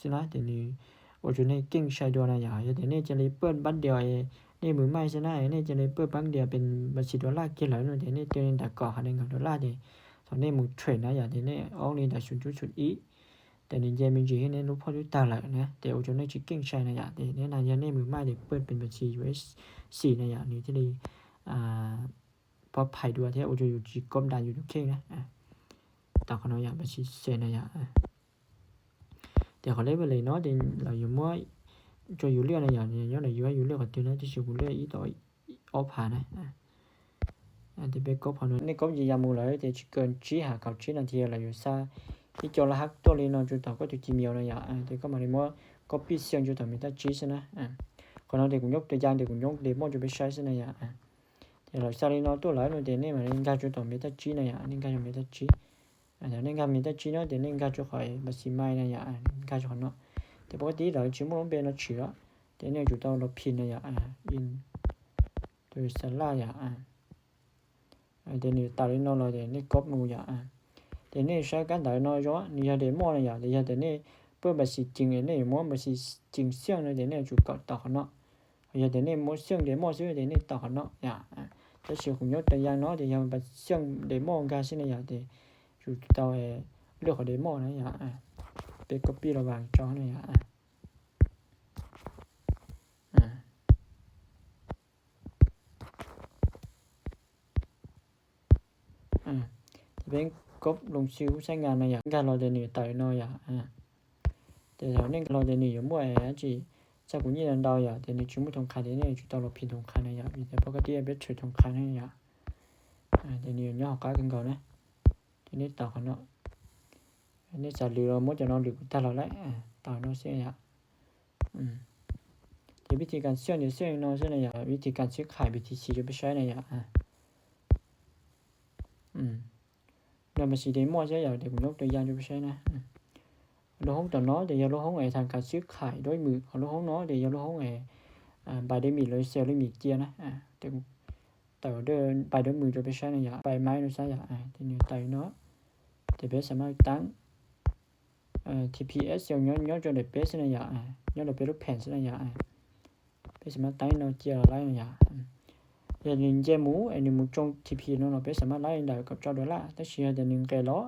ຊີ້ນະ ເດນີ້ ໂອຈູເນກເກັ່ງໃສ່ດ່ວນນະຢາ ເດນີ້ຈະໄດ້ເປີດບັດດຽວ ເອນີ້ມືໃໝ່ຊີ້ນະ ເອນີ້ຈະໄດ້ເປີດບັດດຽວເປັນບັນຊີໂດລາເກັດຮ້ອຍໂນ ເດນີ້ຕື່ນຕາກອກຫາໄດ້ເງິນໂດລາເດ ສອງເດມີເທຣດນະຢາ ເດນີ້ອອກນີ້ໄດ້ສູນຈຸດສູນອີ ເດນີ້ເຢມີຈີເຮັດໃຫ້ລູກພອດຢູ່ຕາຫຼາຍນະ ເດໂອຈູເນກຊິເກັ່ງໃສ່ນະຢາ ເດນີ້ນະຢາ ເດນີ້ມືໃໝ່ເດເປີດເປັນບັນຊີ ຢູເອສຊີ ນະຢາ ນີ້ຈະໄດ້ ອ່າ ປອດໄພດ້ວຍ ແທ້ໂອຈູຢູ່ຈີກົບດານຢູ່ທຸກເຂດນະ ອາ ຕາມຂະນ້ອຍຢາກໄປຊິເຊັນນະຢາ ອາ ແຕ່ຂໍເລີຍໄປເລີຍເນາະ ແຕ່ລາວຢູ່ມົ້ວ ຈອຍຢູ່ເລືອນນະຢາ ຍ້ອນລາວຢູ່ໃຫ້ຢູ່ເລືອນຂອງຕື່ນນະ ທີ່ຊິກູເລືອນອີ່ຕໍ່ອອກຜ່ານນະ ອາ ອັນທີ່ໄປກົບເຂົາເນາະ ໃນກົບຢີຢາມູເລີຍ ແຕ່ຊິເກີນສີ່ຫາເກົ້າສິບນາທີລາວຢູ່ຊາ ທີ່ຈອລະຫັກຕົວເລີຍເນາະ ຈູຕອງກໍຢູ່ຈີເມວນະຢາ ອາ ແຕ່ກໍມາໃນມົ້ວ ກັອບປີ້ສ່ຽງຈູຕອງເມຕາຈີຊະນະ ອາ ຂອງເຮົາເດກູຍົກຕົວຢ່າງ ເດກູຍົກເດໂມຈູໄປໃຊ້ຊະນະຢາ ອາ ເດລາວຊາລີເນາະ ໂຕລາວໂນເດເນມາເນງກາຈູຕອງເມຕາຈີນະຍາ ເນງກາຈູເມຕາຈີ ອາ ເນງກາເມຕາຈີເນາະ ເດເນງກາຈູຂອຍບາຊີໄມນະຍາ ອາ ເນງກາຈູຂອຍເນາະ ເດປົກກະຕິລາວຈິໂມເບນາຊີລະ ເດເນຈູຕອງລອພິນນະຍາ ອາ ອິນໂດຍສາລາຍາ ອາ ເດນີ້ຕາລີເນາະ ເດນີ້ກົບໜູຍາ ອາ ເດນີ້ໃຊ້ການຕາລີເນາະ ຍອ ນີ້ຍາເດໂມນະຍາ ເດຍາເດນີ້ເປີດບາຊີຈິງ ເດນີ້ມົ້ວບາຊີຈິງສ່ຽງເນາະ ເດນີ້ຈູເກົາຕອກເນາະ ຍາເດນີ້ມົ້ວສ່ຽງເດໂມຊື່ ເດນີ້ຕອກເນາະ ຍາ ອາ ຈະຊິຄູຍົກຕົວຢ່າງເນາະ ເດຍາບາຊີສ່ຽງເດໂມກາຊິນະຍາ ເດຈູຕອງເອເລືອກຂອງເດໂມນະຍາ ອາ ເປັນກັອບປີ້ລະຫວ່າງຈອນະຍາ ອາ ອາ ອາ ຈະເປັນກົບລົງຊື່ຜູ້ໃຊ້ງານນະຍາ ການລໍເດນີ້ຕາຍເນາະຍາ ອາ ແຕ່ແຖວນີ້ລໍເດນີ້ຢູ່ໝວດ ອາ ຈີ ຈາກກູນີ້ນຳດາວຍາ ເດນີ້ຈູໝູທົ່ງຄາ ເດນີ້ຈູຕອງລອພິນທົ່ງຄານະຍາ ມີແຕ່ປົກກະຕິເປັນເທຣດທົ່ງຄານະຍາ ອາ ເດນີ້ຍໍກາກຶ່ງເກົ່ານະ ເດນີ້ຕາຂອນເນາະ ເດນີ້ສາລືລໍມົດຈະນອນຫຼືຕາລາໄລ ອາ ຕານອນເສຍຍາ ອືມ ເດວິທີການສ່ຽງ ເດສ່ຽງນອນເສຍນະຍາ ວິທີການຊື້ຂາຍບີທີຊີຈະໄປໃຊ້ນະຍາ ອາ ອືມ ດອນມາຊີເດໂມໃຊ້ຢາກ ເດຍວຍົກຕົວຢ່າງຢູ່ໃຊ້ນະ ອາ ໂລຫົງຕອນເນາະ ເດຍວໂລຫົງໄອທາງການຊື້ຂາຍດ້ວຍມື ເອົາໂລຫົງເນາະ ເດຍວໂລຫົງໄອ ອາ ບາຍໄດ້ມີເລີຍ ເຊລໄດ້ມີເຈຍນະ ອາ ເດຍວ ແຕ່ວ່າເດີ ບາຍດ້ວຍມືຈະໄປໃຊ້ນະຢາ ບາຍໄມ້ນະໃຊ້ຢາ ອາ ເດນີ້ໄຕເນາະ ເດເບສາມາດຕັ້ງ ເອີ ທີພີເອສ ຍ້ອນ ຍ້ອນຈົນໄດ້ເປສນະຢາ ອາ ຍ້ອນໄດ້ເປຮູບແຜນຊະນະຢາ ອາ ເປສາມາດໄຕເນາະ ເຈຍລາໄລນະຢາ ອາ ຢ່າງນີ້ເຈໝູ ອັນນີ້ໝູຈົງທີພີເນາະ ເນາະ ເປສາມາດໄລໄດ້ກັບເຈົ້າໂດລາ ແຕ່ຊິເຮັດອັນນີ້ແກ່ລໍ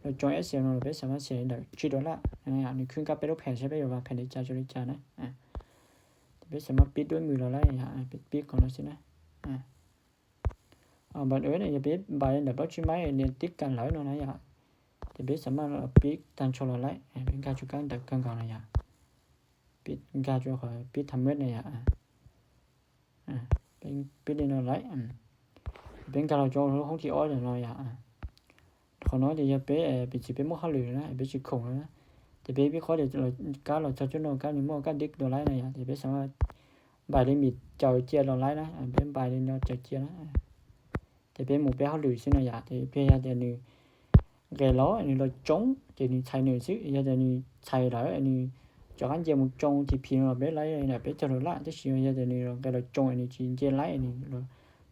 ແລ້ວຈອງເອສເອເນາະ ເປສາມາດເສຍໄດ້ຈີໂດລາ ອາ ອັນນີ້ຂຶ້ນກັບເປຮູບແຜນ ໃຊ້ໄປວ່າແຜນໄດ້ຈ່າຍ ຈະໄດ້ຈ່າຍນະ ອາ ເປສາມາດປິດດ້ວຍມືລາໄລນະຢາ ອາ ປິດ ປິດຂອງລາຊິນະ ອາ ອາ ບັງເອີນນະ ຢ່າໄປບາຍອັນໃດ ເພາະຊິໄມ້ອັນນີ້ຕິດກັນຫຼາຍເນາະນະຍາ ຈະໄປສາມາດເອົາປິດທາງໂຊລາໄລ ເປັນການຈຸກັນແຕ່ເຄິ່ງກ່ອນນະຍາ ປິດການຈຸ ຂໍປິດທັງໝົດນະຍາ ອາ ອາ ເປັນປິດນີ້ເນາະໄລ ອາ ເປັນການເອົາໂຈຂອງທີ່ອອດເນາະຍາ ອາ ຂໍນ້ອຍຈະຢ່າໄປ ເອີ ເປັນຊິເປັນໝົດເຮົາເລີຍນະ ເປັນຊິຄົງແລ້ວນະ ຈະໄປວິເຄາະ ຈະການເອົາເຈົ້າຈຸດເນາະ ການມີໝໍການດິກໂດໄລນະຍາ ຈະໄປສາມາດ ບາຍໄດ້ມີເຈົ້າເຈຍລາໄລນະ ເປັນບາຍໄດ້ເນາະເຈົ້າເຈຍນະ ຈະເປັນໝູເປັນເຮົາຫຼືຊິນະຍາ ຈະເປັນຍາແຕ່ນີ້ ແກລໍ ອັນນີ້ລາຈົງ ຈະນີ້ໄຊເນີຊິ ຍາແຕ່ນີ້ໄຊລາ ອັນນີ້ຈະກັນເຈຍໝູຈົງ ທີພີເນາະ ເປັນໄລນະ ເປັນຈະໂດລາ ຈະຊິຍາແຕ່ນີ້ ແກລໍຈົງ ອັນນີ້ຈິເຈໄລ ອັນນີ້ລາ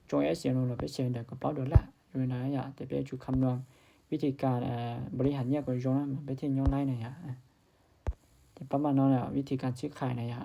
ຈົງເອສເອເນາະ ເປັນເຊນເດີກະເປົາໂດລາ ຢູ່ນະຍາ ຈະເປັນຈຸຄຳນວນ ວິທີການ ເອີ ບໍລິຫານຍາກກວ່າຈົງນະ ເປັນທີ່ຍ້ອນໄລນະຍາ ຈະປະມານນັ້ນແຫຼະ ວິທີການຊື້ຂາຍນະຍາ